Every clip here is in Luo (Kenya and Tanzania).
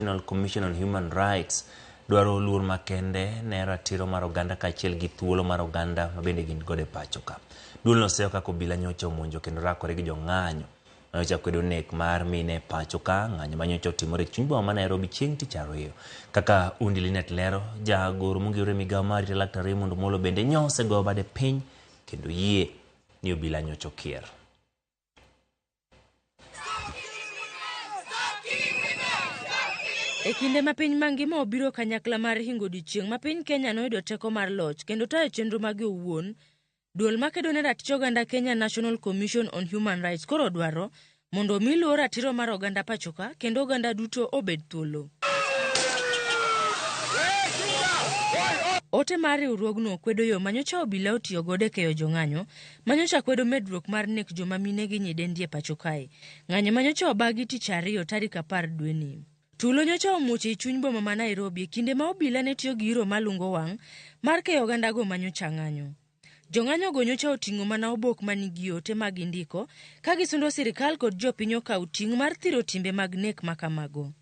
National Commission on Human Rights dwaro luor makende ne ratiro mar oganda kaachiel gi thuolo mar oganda ma bende gin godo e pacho ka. Duolno seyo kaka obila nyocha omonjo kendo rakore gi jong'anyo manyocha kwedo nek mar mine e pacho ka, ng'anyo manyocha otimore e chuny boma ma Nairobi chieng' tich ariyo. Kaka Undi Linet lero, jagoro mongirore e migawo mar arita Laktar Raymond Omolo bende nyo osegoyo bade piny kendo yie ni obila nyocha okier. E kinde ma piny mangima obiro kanyakla mar hingo odiechieng' ma piny Kenya noyudo teko mar loch kendo tayo chenro mage owuon, duol makedo ne ratich oganda Kenya National Commission on Human Rights koro dwaro mondo omi luor ratiro mar oganda pachoka kendo oganda duto obed thuolo. Ote mar riwruogno kwedo yo manyocha obila otiyo godo e keyo jong'anyo manyocha kwedo medruok mar nek joma mine gi nyidendi e pacho kae. Ng'anyo manyocha obagi tich ariyo tarik 10 dweni. Tulo nyocha omuoch ei chuny boma ma Nairobi e kinde ma obila ne tiyo gi iro malungo wang' mar keyo ogandago manyocha ng'anyo. Jong'anyogo nyocha oting'o mana obok manigi ote ma gindiko ka gisundo sirkal kod jopiny okaw ting' mar thiro timbe mag nek ma kamago.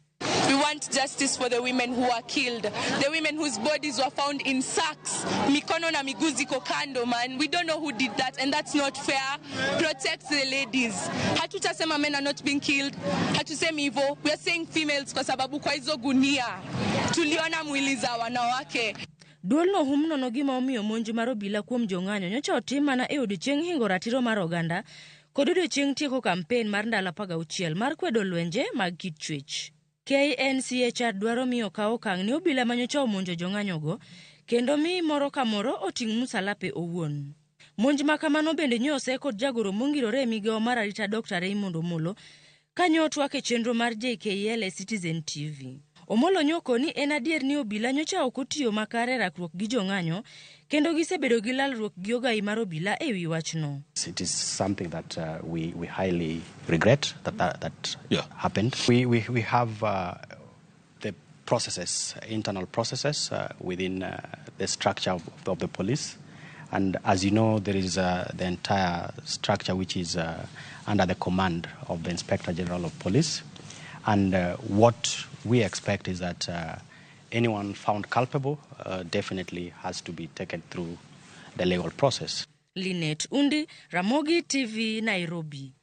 We want justice for the women who were killed, the women whose bodies were found in sacks, mikono na miguu ziko kando, man. We don't know who did that, and that's not fair. Protect the ladies. Hatutasema men are not being killed. Hatusemi hivyo. We are saying females kwa sababu kwa hizo gunia tuliona mwili za wanawake. Duolno hum nono gima omiyo monj mar obila kuom jong'anyo nyocha otim mana e odiechieng' hingo ratiro mar oganda kod odiechieng' tieko kampen mar ndalo 16 mar kwedo lwenje mag kit chwech. KNCHR dwaro mi okaw okang' ne obila manyocha omonjo jong'anyogo kendo mi moro ka moro oting' musalape owuon. Monj ma kamano bende nyo ose kod jagoro mongirore e migawo mar arita Dr. Raymond Omolo kanyo otwak e chenro mar JKL e Citizen TV. Omolo nyoko ni en adier ni obila nyocha ok otiyo makare e rakruok gi jong'anyo kendo gisebedo gi lalruok gi ogai mar obila e wi wachno. It is something that we highly regret that happened. We have the processes, internal processes within the structure of the police. And as you know, there is the entire structure which is under the command of the Inspector General of Police. And what we expect is that anyone found culpable definitely has to be taken through the legal process. Linet Undi, Ramogi TV, Nairobi.